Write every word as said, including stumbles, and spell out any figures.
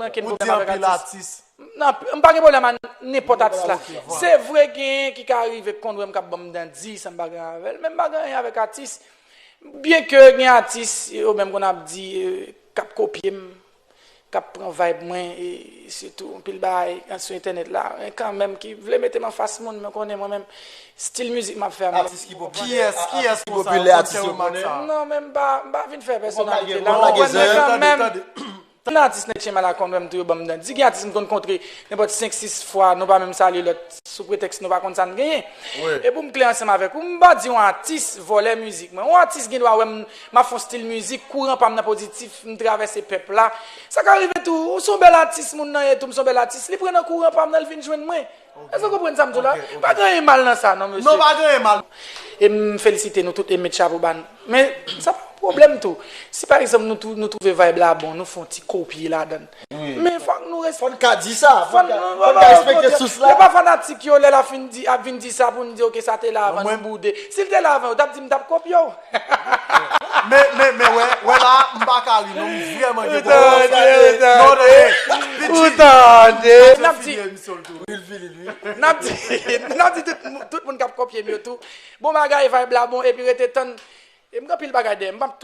Ankenn pwoblèm avèk atis. Nan, m pa gen pwoblèm ak nenpòt atis la. Se vre, genyen ki ka rive k konn wè m k ap ban m dandi, sa m pa gen avè l, men m pa gen anyen avèk atis. Byenke gen atis, yo menm konn ap di, eh, k ap kopye m, k ap pran vibe mwen, e sitou anpil bagay sou entènèt la, men kanmenm ki vle mete m anfas moun, men konnen mwen menm, stil mizik m ap fè a, men Atis ki popilè, kiyès, kiyès ki popilè, atis yo konnen? Non, men m pa, m pa vin fè pèsonalite la, w konprann, men kanmenm, anpil atis nèg Chen Mal la konn wè m tou, yo ban m dandi. Gen atis m konn kontre nenpòt senk, sis fwa, nou pa menm salye lòt, sou pretèks nou pa konn sa n genyen. E pou m klè ansanm avèk ou, m pa di yon atis vòlè mizik mwen. Yon atis gen dwa wè m, m ap fè yon stil mizik, kouran pa m nan pozitif, m travèse pèp la. Sa ka rive tou, ou se yon bèl atis, moun nan ye tou, m se yon bèl atis, li pran nan kouran pa m nan, li vin jwenn mwen. Èske w konprann sa m di w la? Pa gen anyen mal nan sa, non, mesye. Non, pa gen anyen mal. E m felisite nou tout e m met chapo ba nou. Men, sa pa yon pwoblèm tou. Si, pa egzanp, nou tou, nou twouve vibe la bon, nou fè yon ti kopye ladan l. Men fòk nou res-, Fò n ka di sa, fò n ka, fò n ka respekte sous la. Yo pa fanatik yo, lè l ap fin di, ap vin di sa pou n di, oke, sa te la avan, nou boude. Si l te la avan, yo t ap di m t ap kopye w. Men, men, men, wè, wè la, m pa ka ri, non, m vrèman gen pwoblèm. Ou tande, ou tande. Non, non, eh, Pitchi, n ap di, n ap di, n ap di tout, tout moun k ap kopye m yo tou. Bon bagay, vibe la bon, epi rete tann. E m gen anpil bagay dèyè m. M p ap